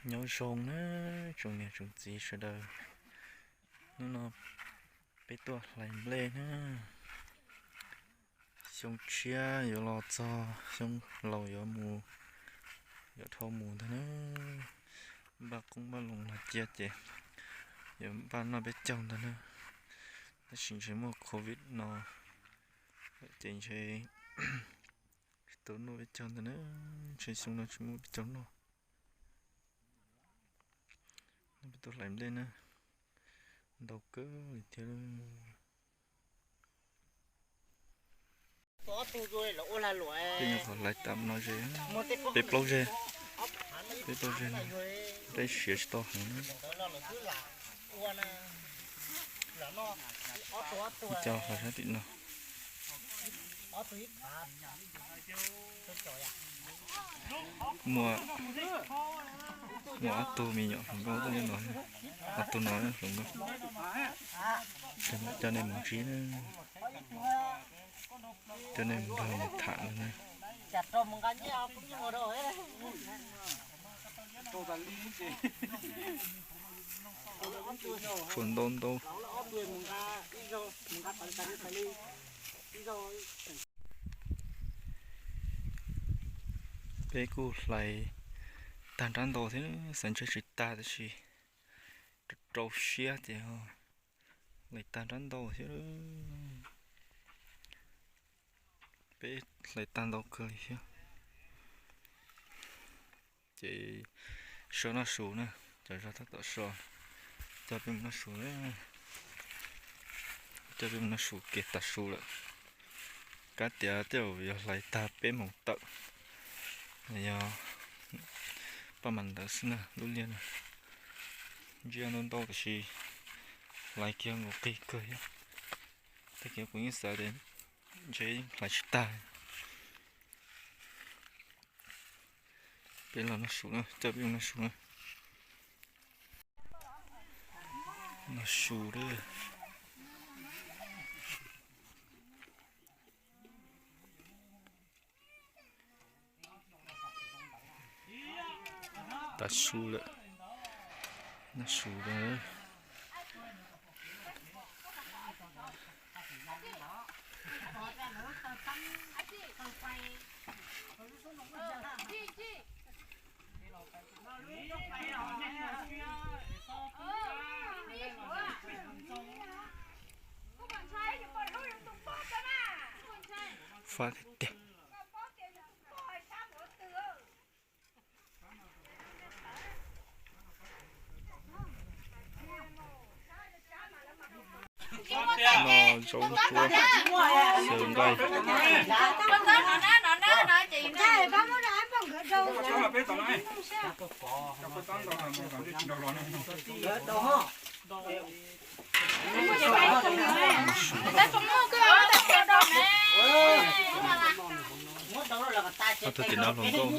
Nyob zoo na tsoom niam tsoom txiv sawv daws, hnub no peb tuaj hlais nplej na. Xyoo tshiab yuav los txog, xyoo laus yuav mus, yuav dhau mus ntag na. Npaj qoob npaj loo los cia ces yuav npaj noj peb caug ntag na. Tab sis ntshe muaj covid no ces ntshe tsis tau noj peb caug ntag na. Ntshe xyoo no tsis muaj peb caug noj. Peb tuaj hlais nplej na, ntau kawg li thiab. Peb nyuam qhuav hlais tag no ze, peb plaub zeg, peb plaub zeg no, nplej siav tsis tau heev. Coj qhov sab tim no. Muaj, muaj ob tug me nyuam hluas nkauj tuaj nyob no, ob tug no hluas nkauj. Coj nej mus ntsib na, coj nej mus nrog mus tham no na. Tshuav ntau ntau. Peb kuj hlais tag nrab ntau thiab, xav ntshe tsis tag tab sis rau rau siab ces hlais tag nrab ntau thiab. Peb hlais tag ntau kawg li thiab. Ces so noj su na, cov zog tab tom so, coj peb mus noj su na, coj peb mus noj su kev tav su lawm. Kav tias tej zaum yuav hlais tag peb moos tawm, yog paj mas ntawd xwb na, lub liaj na. Ntsiab ntau ntau tab sis hlais kiag nkaus qig kawg thiab. Tag kis kuv yeej xav tias ntshe hlais tsis tag. Peb los noj su na, coj peb mus noj su na. Noj su lawm. Tav su lawm. Noj su lawm. Fab tiag tiag. No zaub ntsuab, xyaw nqaij. Ob tug tim no hluas nkauj.